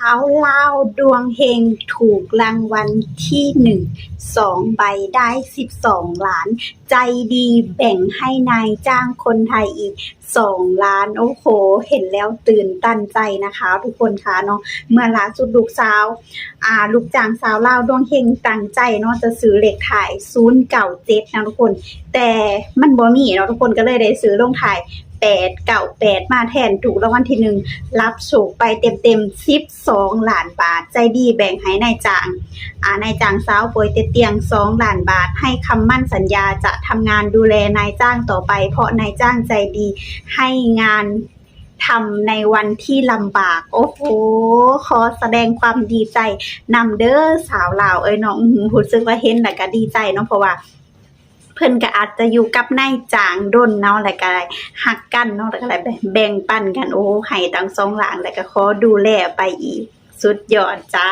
າວລາວດວງເຮັງ ຖືກລາງວັນທີໜຶ່ງ ສອງໃບ ໄດ້ສິບສອງລ້ານ ໃຈດີແບ່ງໃຫ້ນາຍຈ້າງຄົນໄທອີກສອງລ້ານ. ໂອ້ໂຫ ເຫັນແລ້ວຕື່ນຕັນໃຈນະຄະທຸກຄົນຄະເນາະ. ເມື່ອລ່າສຸດລູກສາວ ອ່າ ລູກຈ້າງສາວລາວດວງເຮັງຕັ້ງໃຈເນາະ ຈະຊື້ເລກທ້າຍສູນເກົ້າເຈັດນະທຸກຄົນ ແຕ່ມັນບໍ່ມີເນາະທຸກຄົນ ກໍເລີຍໄດ້ຊື້ລົງທ້າຍແປດເກົ້າແປດມາແທນ ຖືກລາງວັນທີໜຶ່ງ ຮັບໂຊກໄປເຕັມໆ ສິບສອງລ້ານບາດ ໃຈດີແບ່ງໃຫ້ນາຍຈ້າງ ອ່າ ນາຍຈ້າງສາວປ່ວຍຕິດຕຽງສອງລ້ານບາດ ໃຫ້ຄຳໝັ້ນສັນຍາຈະທຳງານດູແລນາຍຈ້າງຕໍ່ໄປ ເພາະນາຍຈ້າງໃຈດີໃຫ້ງານທຳໃນວັນທີ່ລຳບາກ. ໂອ້ໂຫ ຂໍສະແດງຄວາມດີໃຈນຳເດີສາວລາວເອີຍເນາະ. ອື ຮູ້ສຶກວ່າເຫັນແລ້ວກໍດີໃຈເນາະ ເພາະວ່າ ເພິ່ນກໍອາດຈະຢູ່ກັບນາຍຈ້າງດົນເນາະ ແລ້ວກໍຮັກກັນເນາະ ແລ້ວກໍໄດ້ແບ່ງປັນກັນ. ໂອ້ ໃຫ້ຕັ້ງສອງລ້ານ ແລ້ວກໍຂໍດູແລໄປອີກ ສຸດຍອດຈ້າ.